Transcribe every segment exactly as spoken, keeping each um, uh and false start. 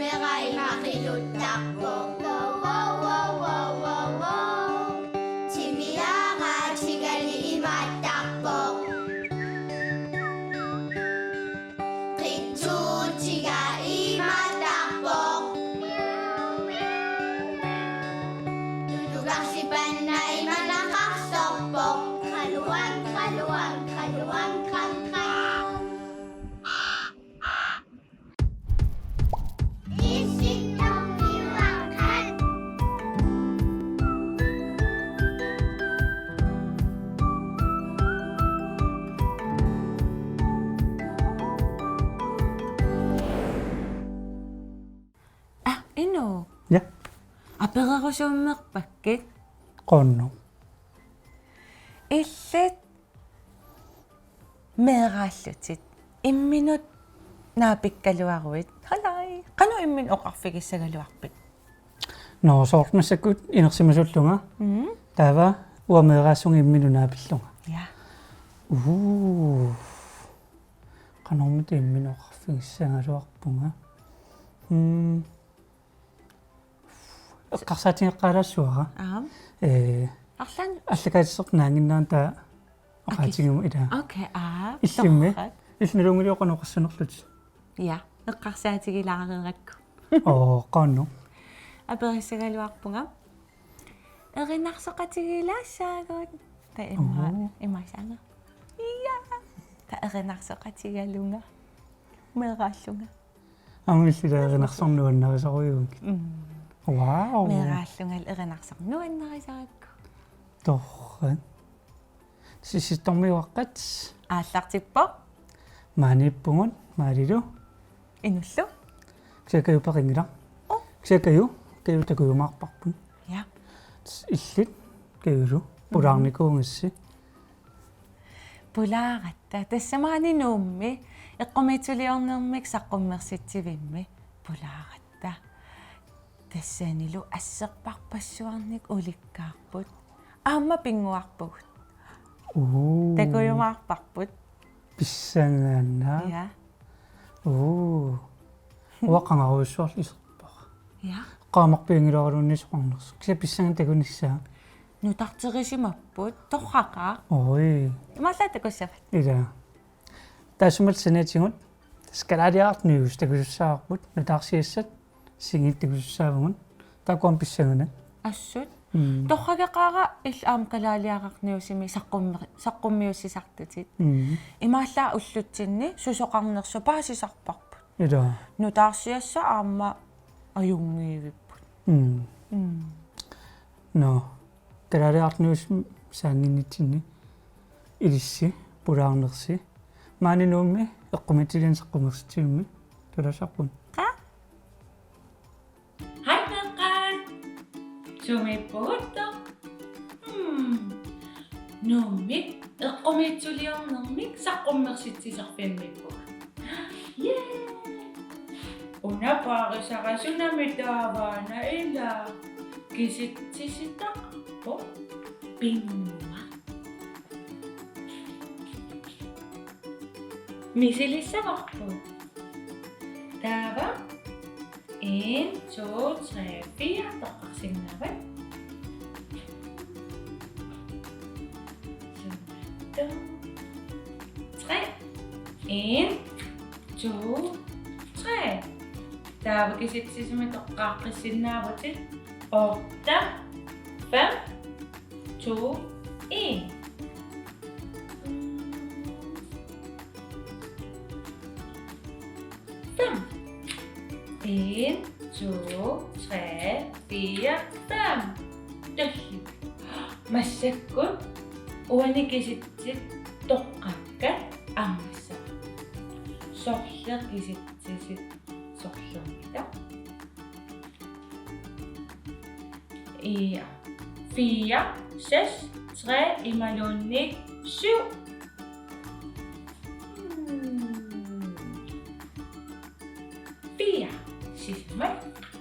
Meeraa ima qiluttarpoq. Wow, wow, wow, wow, wow, wow. Timiaraatigali imaattarpoq. Qitsuutiga imaattarpoq. Tutugarsipanna imanaqarsorpoq. Qaluang, qaluang, qaluang, qang, qang. Ah, Inuk. Ja. Apererusuummerpakkit. Qanoq? Illit meeraallutit. Imminut naapikkaluaruit. Halai. Qanoq imminut oqarfigissagaluarpit? Nå, soorlu massakkut inersimasullunga. Mm. Taava uanga meeraassunga imminut naapillunga. Ja. Uu. Qanormita imminut oqarfigissagaluarpunga. Mm. Eqqarsaatigeqqaalaassuara. Aap. Ee, arlaannik allakaatitseq naannginnerani taava oqaatigimmat ilaa. Okay, aap. Illimmi? Torrak. Illit nalunngilatit qanoq oqassanerlutit? Ja, eqqarsaatigilaarigakku. Oo, qanoq? Aperissagaluarpunga. Erinarsoqatigilaassaagut. Taava imma-, oo, imaassaanga. Ja. Taava erinarsoqatigalunga. Meeraallunga. Aamma illit erinarsorneq nuannarisarujuuvoq. Mm. Wow. Meeraallungali erinarsorneq nuannarisarakku. Torrak. Sissittormiuaqqat. Aallartippoq. Maaniippugut, Maalilu. Inullu. Kisianni Kaju peqanngilaq. Oh. Kisianni Kaju, Kaju takujumaarparput. Ja. Illit, Kajulu, mm, pulaarnikuugassi. Pulaaratta. Tassa maani Nuummi eqqumiitsuliornermik saqqummersitsivimmi pulaaratta. Tassanilu asserparpassuarnik ulikkaarput. Aamma pinnguarpugut. Uu. Takujumaarparput. Pissanganaq. Ja. Uu. Uanga qangarujussuarlu iserpara. Ja. Eqqaamarpianngilaaraluunniit soqarnersoq. Kisianni pissanganaq takunissaa. Nutarterisimapput, torraqaaq. Oi. Imaallaat takussavat. Ilaa. Taassumalu saniatigut, kalaaliaraq nuusut takusussaavarput, nutaarsiassat, singit takusussaavugut, taakku aamma pissanganaq. Assut. Mm. Torrageqaara illit aamma kalaaliaraq nuusumi saqqummi-, saqqummiussisartutit. Mm. Imaallaat ullutsinni susoqarnersoq paasisarparput. Ilaa. Nutaarsiassat aamma ajunngivipput. Mm. Mm. Nå. Kalaaliaraq nuusut saannginnitsinni ilissi pulaarnersi. Maani Nuummi eqqumiitsuliamik saqqummersitsivimmi tulassarput. Qa? Hej, Meeqqat! Sumiippugut? Hmm. Nuummi eqqumiitsuliornermik saqqummersitsisarfimmiippugut. Yay! Una paarisara sunami taavaana ilaa? Kisitsisitaq. Oh, pinnguaq. Misilissavarput. Taava en, to, tre, fire toqqarsinnaavat. Tre. En, to, tre. Taava kisitsisimik toqqaaqqissinnaavatit. Otte, fem, to, en. Fem. En, to, tre, fire, fem. Tulliit. Massakkut uani kisitsit toqqakkat ammassavatit. Sorleq kisitsisit sorlermita. Ja. Fire, seks, tre, imaluunniit syv. Hmm. Fire. Sisamat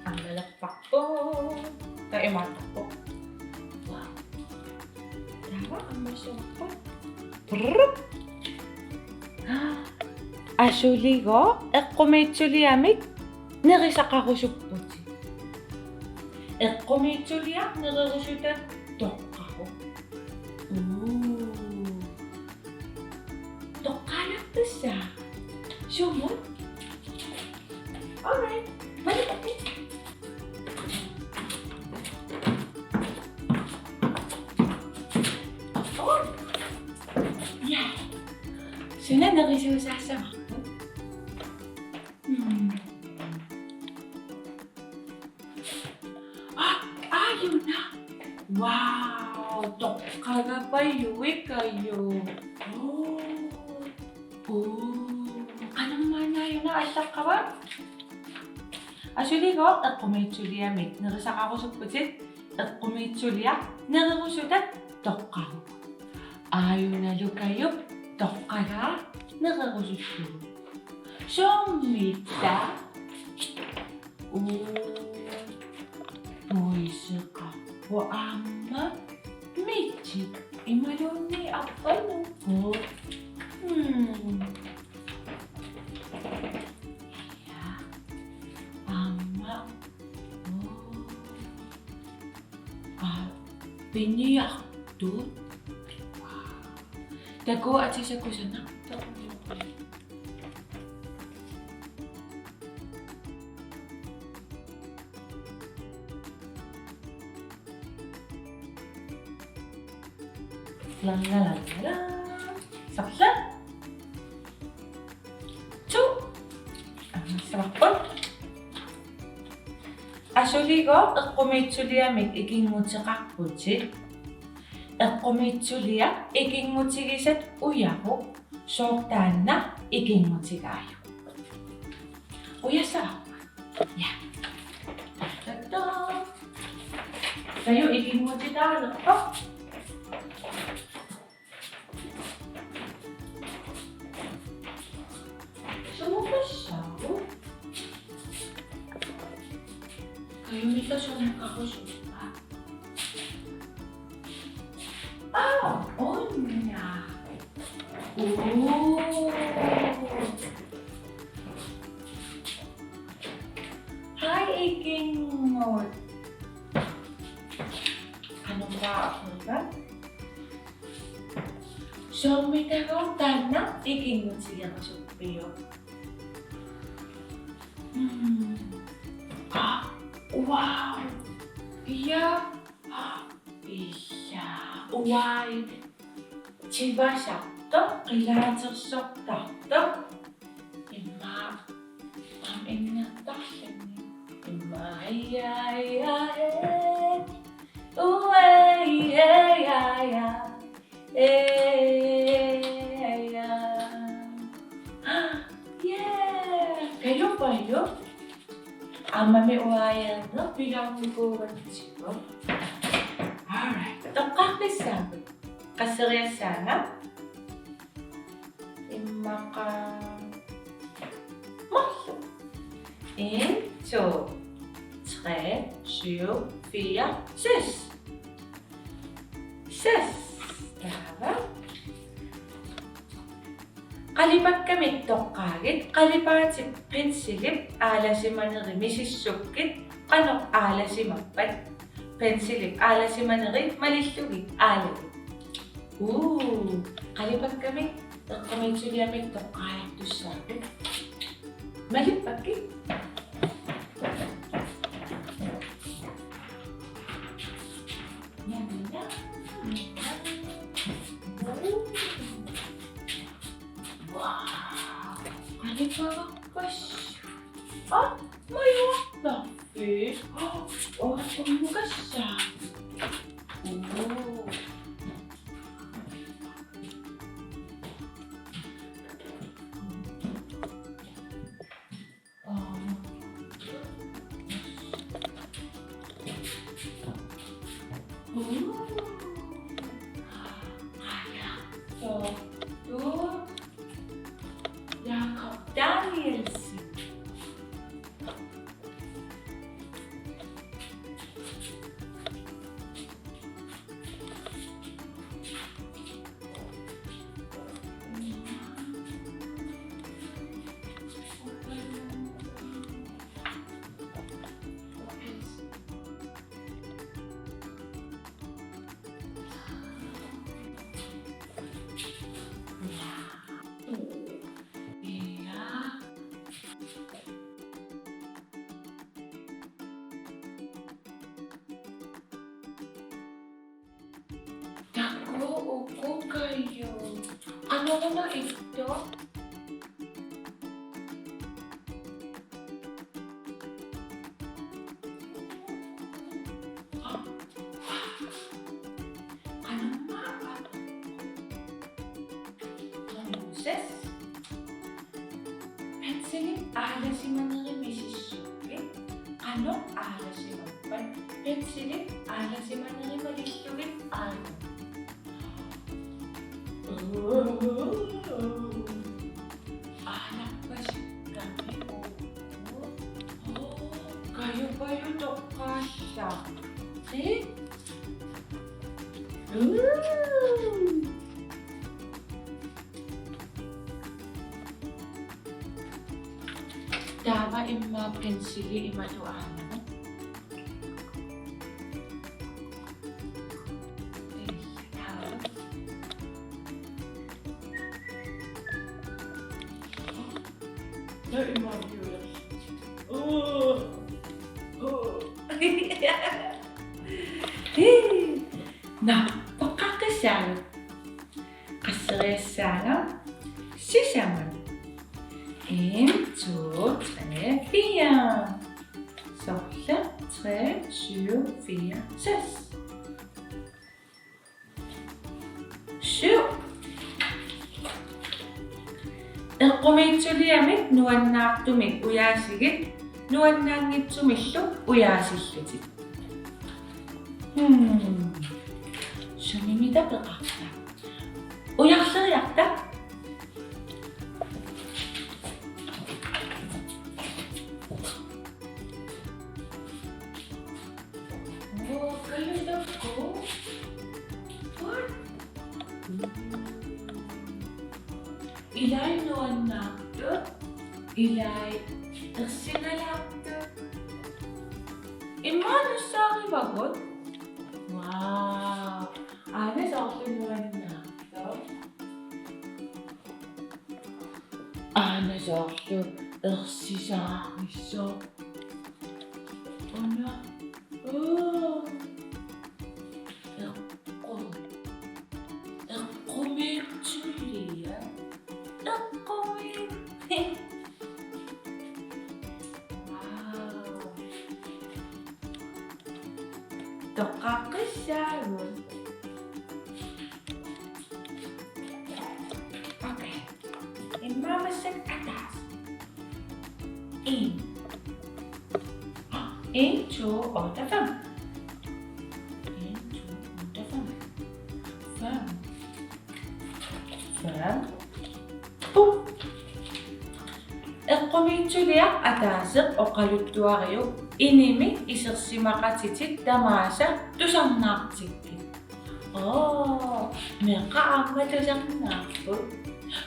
ammalerparput. Taava imaattarpoq. Wow. Taava ammassavarput. Prrr. Asuligooq eqqumiitsuliamik Nerisaqarusupputit. Eqqumiitsuliaq nererusutat toqqaruk. Uu. Toqqaalaartussaavat. Sumut? All right. Malik. Oh. Ja. Suna nerisuusaassavarput? Hmm. Ah, aajuna. Wow, toqqagapajuit Kaju. Oh. Oh. Qanormaana aajuna aallaqqavat? Asuligooq eqqumiitsuliamik nerisaqarusupputit, eqqumiitsuliaq nererusutat toqqaruk. Aajunalu Kajup toqqagaa nererusuttuuvoq. Sumita? Uu, puiseqarpoq aamma mitik imaluunniit appanuku. Hmm. Ja. Aamma. Uu. Aa, piniartut. Takuuk atisat kusanartoq. Langalangalang. Soorlu? Tu. Aamma savarput. Asuligooq eqqumiitsuliamik ikinnguteqarputit. Eqqumiitsuliaq ikinngutigisat ujaruk, sooq taanna ikinngutigaajuk? Ujassavarput. Ja. Tadaa. Kaju ikinngutitaalerpoq. Sumukassaagut? Kajumillu sunaqqarusuppaa? Aa, una. Uu. Hai, ikinngut. Qanormaa apuuva? Sumitaava taanna ikinngutigerusuppiuk? Hmm. Ah, wow. Ja. Ja. Uai. Tivasartoq, qilaatersortartoq. Immaqa aamma ingertarluni. Immaqa ja, ja, ee. Uu, ee, ee, ja, ja. Ee, ja. Ja. Kaju, Kaju. Aammami uajarneq pigaarnikuugatsigu. All right. Toqqaqqissaagut. Qasseriassaanga? Immaqa marluk. En, to, tre, syv, fire, seks. Seks. Taava. Qalipakkamik toqqaagit, qalipaatip pensilip aalasimaneri misissukkit, qanoq aalasimappat? Pensilip aalasimaneri malillugit aalagit. Uu, qalipakkamik eqqumiitsuliamik toqqaalaartussaapput. Malippakkit? Uu. Wow. Qalipagakkas. Ah, majuartarfik. Oh, oh, mukassa. Oh. Jakob Danielsen. Sooruna ittoq? Qanormaa atoq? Qanormaa ses? Pensilip aalasimanermi misissukkit. Qanoq aalasimappat? Pensilip aalasimanermi malillugit aana. Aanarpasikkamik. Oo, Kaju Paju toqqaallaa. Ee? Taava immaqa pensili imatut aana. Nå, toqqaqqissaagut. Qasseriassaanga? Sisamat. En, to, tre, fire. Sorleq, tre, syv, fire, seks. Syv. Eqqumiitsuliamik nuannaartumik ujaasigit, nuannaanngitsumillu ujaasillutit. Hmm. Sumimita peqarpa? Ujarleriarta. Oo, Kaju takuuk. What? Ilai nuannaartut, ilai ersinalaartut. Immaqa nassaarivagut. Wow. Aana soorlu nuannaartoq. Aana soorlu ersisaarissoq. Una. Oo. Eqqu-, eqqumiitsuliaq. Eqqumii-, wow. Toqqaqqissaagut. Okay. Immaqa massakkut ataaseq. En. En, to, otte, fem. En, to, otte, fem. Fem. Fem. Pup. Eqqumiitsuliaq ataaseq oqaluttuariuk inimi isersimaqatitit tamaasa tusarnaartikkit. Oo, meeqqat aamma tusarnaarput.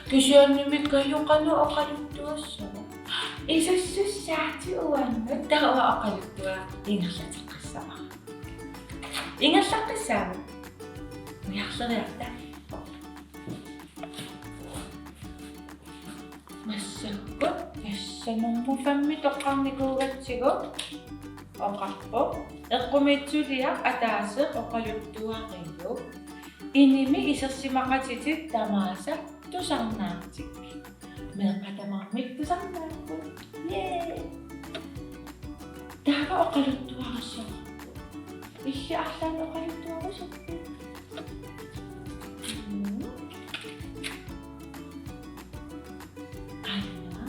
Kisiannimi Kaju qanoq oqaluttuassava? Isassassaati uannut, taava oqaluttuaq ingerlateqqissavara. Ingerlaqqissaagut. Ujarleriarta. Massakkut tassa nummer femmi toqqarnikuugatsigu oqarpoq: Eqqumiitsuliaq ataaseq oqaluttuariuk inimi isersimaqatitit tamaasa tusarnaartikkit. Meeqqat tamarmik tusarnaarput. Yay! Taava oqaluttuarissavarput. Illit arlaannik oqaluttuarisarpit? Mm. Aana.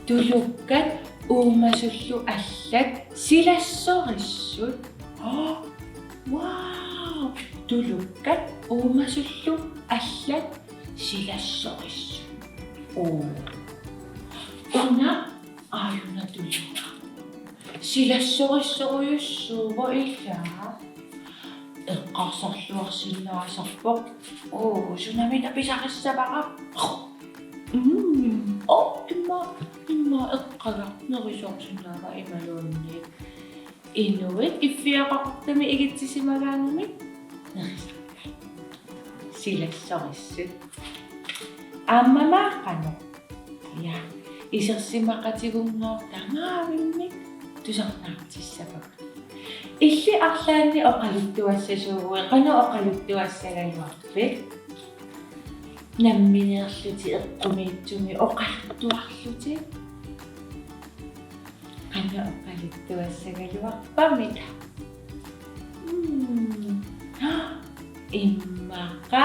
Tulukkat uumasullu allat silassorissut. Wow! Tulukkat uumasullu allat silassorissut. Oo. Una aajuna tulukka. Silassorissorujussuuvoq ilaa. Eqqarsarluarsinnaasarpoq. Oo, sunamita pisarissavara. Mm. Oo, immaqa, immaqa eqqaga nerisorsinnaavara imaluunniit. Inuit Iffiaqaqartumik igitsisimagaangamik nerisarput. Silassorissut. Aamma maani qanoq? Ja. Isersimaqatigunngooq tamaavimmik tusarnaartissavagut. Illit arlaannik oqaluttuassasuuguit, qanoq oqaluttuassagaluarpit? Nammineerlutit eqqumiitsumik oqaluttuarlutit? Qanoq oqaluttuassagaluarpamita? Mm. Immaqa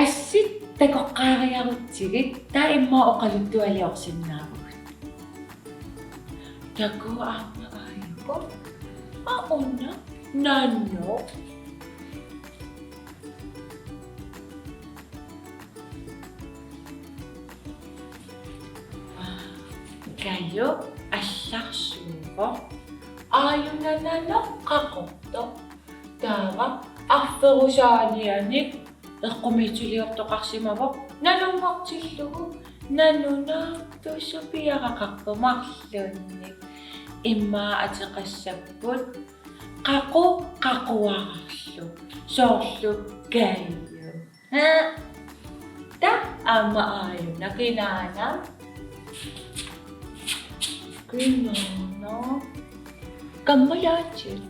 assit takoqqaariarutsigit, taava immaqa oqaluttualiorsinnaavugut. Takuuk aamma aajuku. Aa, una, nanoq. Kaju allarsuuvoq. Aajuna nanoq qaqortoq. Taava arferusaanianik eqqumiitsuliortoqarsimavoq nanunngortillugu, nanunaartuusoq piaraqarpoq marlunnik. Immaqa ateqassapput qaqu qaquararlu, soorlu Kaju. Haa? Taava aamma aajuna kinaana? Kinaana? Kammalaatit.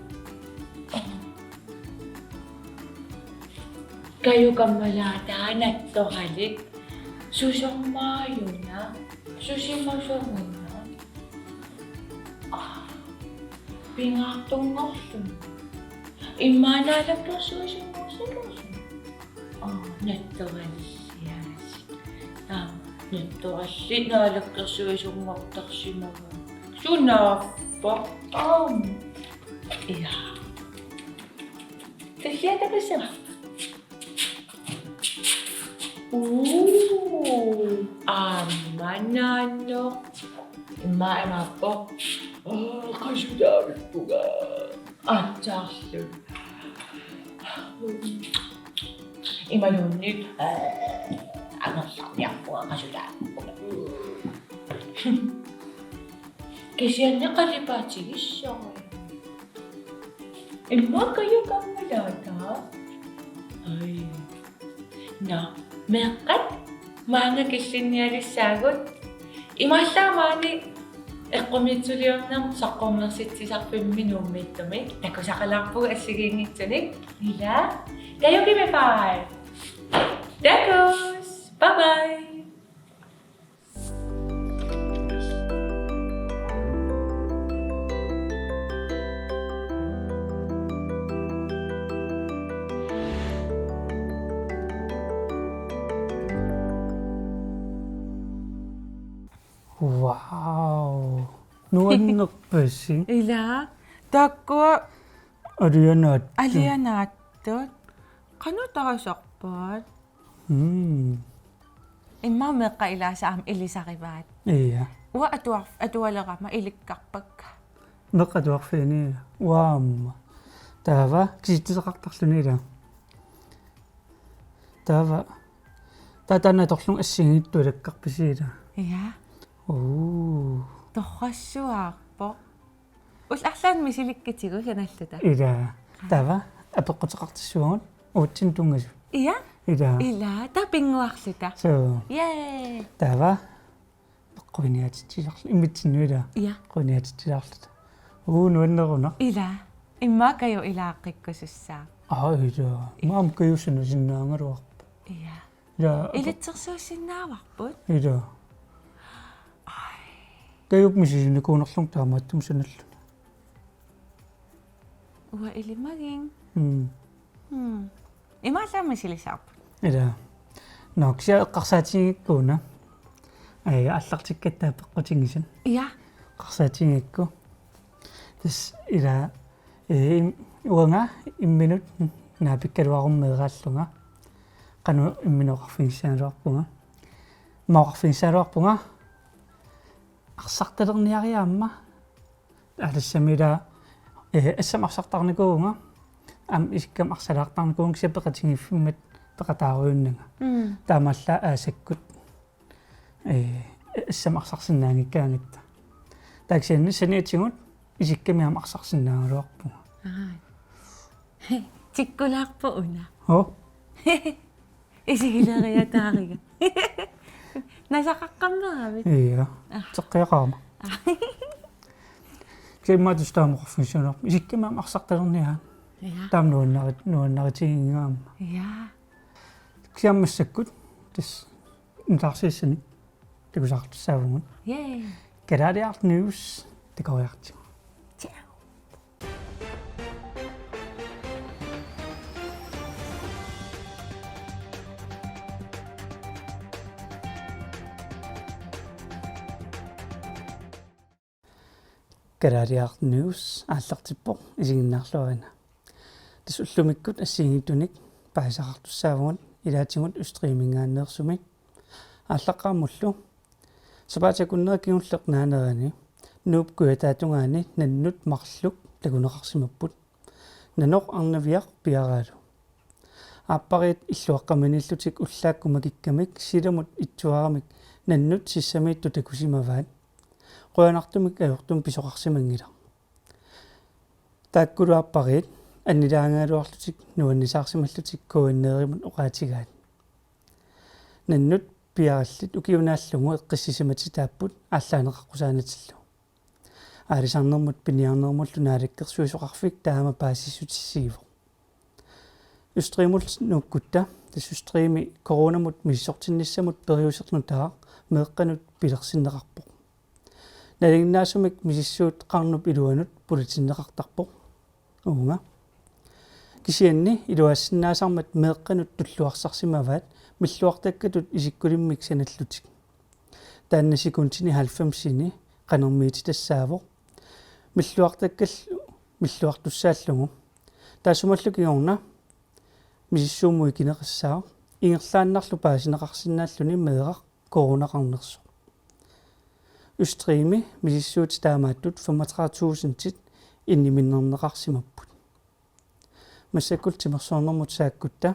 Kaju kammalaataa nattoralik. Susorma aajuna? Susimasoruna? Aa, pingaartunngorluni. Immaqa naalakkersuisunngorsimasoq. Aa, nattoraliaasiit. Aa, nattorallit naalakkersuisunngortarsimagaat. Sunaaffa? Aamma. Ija. Tullia takussava? Uu, aamma nanoq. Immaqa imaappoq. Aa, qasutaavippunga. Aatsaarluni. Imaluunniit, aa, angerlarniarpunga qasutaavippunga. Kisianni qalipaatigissavai. Immaqa Kaju kammalaataa. Ai. Nå, meeqqat, maanga killinnialissaagut. Imaallaat maani eqqumiitsuliornermut saqqummersitsisarfimmi Nuummiittumi takusaqalaarpugut assigiinngitsunik. Ila, Kaju Kimify. Takuss. Bye bye. Wow. Nuannerpassi. Ila. Taakkua alianaattut. Alianaattut. Qanoq taasarpaat? Mm. Immaqa meeqqat ilaasa aamma ilisarivaat. Ija. Uanga atuar-, atualerama ilikkarpakka. Meeqqat atuarfiini ila. Uanga aamma. Taava kisitsisaqartarluni ila. Taava. Taava taanna atorlugu assigiinngitsualakkarpisi ila. Ija. Uu. Torrassuaarpoq. Ullut arlaanni misilikkitigut sanalluta. Ila. Taava apeqquteqartissuagut uatsinnut tunngasut. Ija? Ila. Ila, taava pinnguarluta. Suu. Yay. Taava. Quniatitsisarlu. Immitsinnut ila. Ija. Quniatitsisarluta. Uu, nuanneruna. Ila. Immaqa Kaju ilaaqqikkusussaaq. Aa, ila. Maam Kaju sanasinnaagaluarpoq. Ija. Ila. Ilitsersuussinnaavarput. Ila. Ai. Kajup misilinikuunerlunga taamaattumik sanalluni. Uanga ilimagit. Mm. Mm. Imaallaat misilisaarput. Ila. Nå, kisianni eqqarsaatigigukku una. Ai, aallartikkatta apeqqutigisat. Ija. Eqqarsaatigigukku. Tassa ila, ee, im-, uanga imminut naapikkaluaruma meeraallunga. Qanoq imminut oqarfigissagaluarpunga. Immaqa oqarfigissagaluarpunga. Arsartalerniariarama. Aa, tassami ila, ee, assammik arsartarnikuuvunga. Aamma isikkamik arsalaartarnikuuvunga kisianni peqatigiiffimmat peqataarujunnanga. Mm. Taamaallaat aasakkut, ee, assammik arsarsinnaanngikkaangatta. Taava kisianni saniatigut isikkamik aamma arsarsinnaagaluarpunga. Aa. Tikkulaarpoq una. Hov? Isigileriataariga. Nasaqaqqammeramik. Ja. Teqqiaqarama. Kisianni immaqa tassa taama oqarfigissagunarpoq. Isikkamik aamma arsartalerniarlugu. Ja. Taama nuannarit-, nuannaritigigiga aamma. Ja. Kisianni massakkut tassa nutaarsiassanik takusaqartussaavugut. Yay. Kalaaliaraq News takoriartigu. Ciao. Kalaaliaraq News aallartippoq, isiginnaarluarina. Tassa ullumikkut assigiinngitsunik paasisaqartussaavugut ilaatigut Østrigimingaanneersumik. Aallaqqaammullu sapaatip akunnera kingulleq naanerani Nuup kujataatungaani nannut marluk takuneqarsimapput. Nanoq arnaviaq piaraalu. Aappariit illuaqqaminiillutik ullaakkut makikkamik silamut itsuaramik nannut sissamiittut takusimavaat. Qujanartumik ajortumik pisoqarsimanngilaq. Taakkulu aappariit annilaangagaluarlutik nuannisaarsimallutik K N R-imut oqaatigaat. Nannut piarallit ukiut naallugu eqqissisimatitaapput aallaaneqaqqusaanatillu. Aalisarnermut piniarnermullu Naalakkersuisoqarfik taama paasissutissiivoq. Østrigimut nuukkutta, tassa Østrigimi coronamut misissortinnissamut periuseq nutaaq meeqqanut pilersinneqarpoq. Nalinginnaasumik misissuut qarnup iluanut pulatinneqartarpoq. Uunga. Kisianni iluassinnaasarmat meeqqanut tulluarsarsimavaat milluartakkatut isikkulimmik sanallutik. Taanna sekundini halvfemsini qanermiitit tassaavoq. Milluartakkallu milluartussaallugu. Taassumalu kingorna misissuummut ikineqassaaq. Ingerlaannarlu paasineqarsinnaalluni meeraq coronaqarnersoq. Østrigimi misissuutit taamaattut femogtredive tusindit inniminnerneqarsimapput. Massakkut timersornermut saakkutta.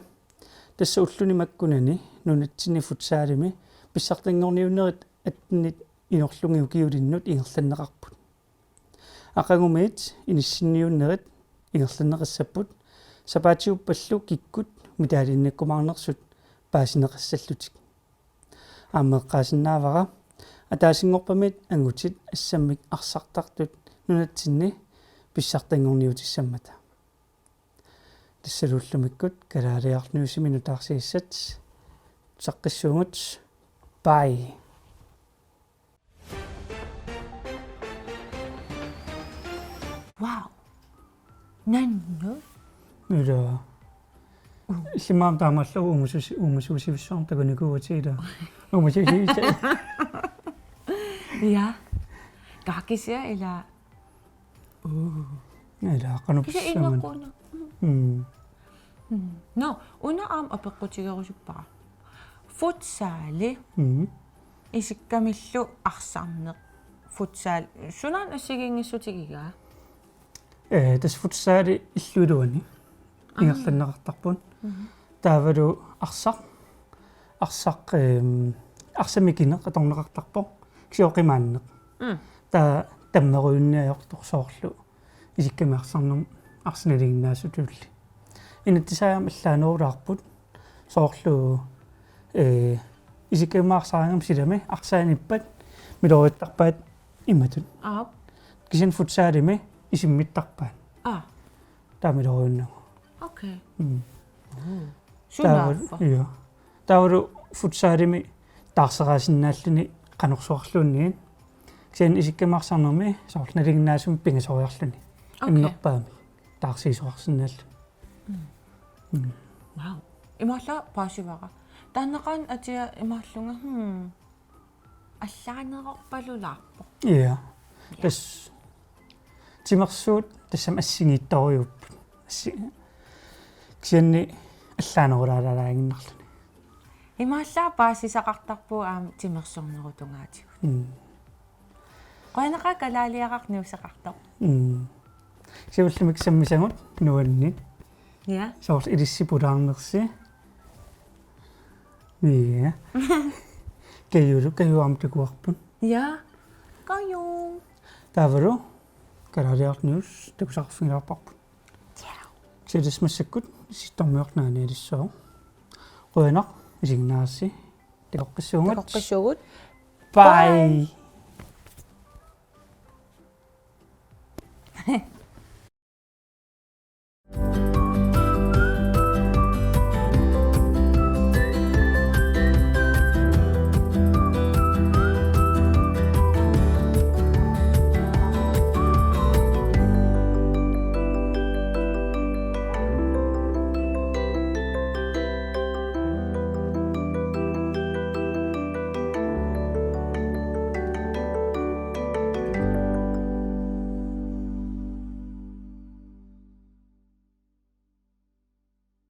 Tassa ulluni makkunani nunatsinni futsalimi pissartanngorniunnerit attenit inorlugit ukiulinnut ingerlanneqarput. Aqagumiit inissinniunnerit ingerlanneqassapput sapaatiuppallu kikkut medaljeinnakkumaarnersut paasineqassallutik. Aamma eqqaasinnaavara ataasinngorpamit angutit assammik arsartartut nunatsinni pissartanngorniutissammata. Tassalu ullumikkut Kalaaliaraq Newsimi nutaarsiassat. Saqqissuugut. Bye. Wow. Nannut. Ila. Illimmi aamma taamaallaat uumasusi-, uumasusivissuarnik takunikuugatsigu ila. Uumasusivissuaq. Ja. Taava kisianni ila. Uu. Ila qanoq. Kisianni pissanganaq. Inequnaq. Mm. Mm. Nå, una aamma apeqqutigerusuppara. Futsali. Mm. Isikkamillu arsarneq. Futsal. Sunaana assigiinngissutigigaa? Ee, tassa futsali illup iluani. Aa. Ingerlanneqartarput. Mhm. Taavalu arsaq. Arsaq, ehm, arsamik ikineq atorneqartarpoq. Kisianni oqimaanneq. Mm. Taava tammerujunnik ajortoq soorlu. Isikkamik arsarnermut arsaq nalinginnaasutulli. Inatsisai aamma allaanerulaarput. Soorlu, ee, isikkamik arsaraangama silami arsaanippat miloriuttarpaat imatut. Aap. Kisianni futsalimi isimmittarpaat. Aa. Taava miloriunnagu. Okay. Mm. Taavalu, sunaaffa? Ja. Taavalu futsalimi taarserisinnaalluni qanorsuarluunniit. Kisianni isikkamik arsarnermi soorlu nalinginnaasumik pingasoriarluni. Okay. Annerpaamik taarsiisoqarsinnaalluni. Mm. Mm. Wow. Imaallaat paasivara. Taanna qanoq atia imaallunga, hmm. Allaanerorpalulaarpoq. Ja. Ja. Tassa timersuut tassami assigiittorujuupput. Assi-, kisianni allaanerulaaralaaginnarluni. Imaallaat paasisaqartarpugut aamma timersornerup tungaatigut. Mm. Qujanaqaaq Kalaaliaraq Newseqartoq. Mm. Siullimmik sammisagut nuanni. Ja. Soorlu ilissi pulaarnersi. Ja. Kajulu, Kaju aamma takuarput. Ja. Kaju. Taavalu Kalaaliaraq News takusaqarfigilaarparput. Ja. Kisianni tassa massakkut sittarmiornaanialissaaq. Qujanaq isiginnaarassi. Takoqqissuugut. Takoqqissuugut. Bye.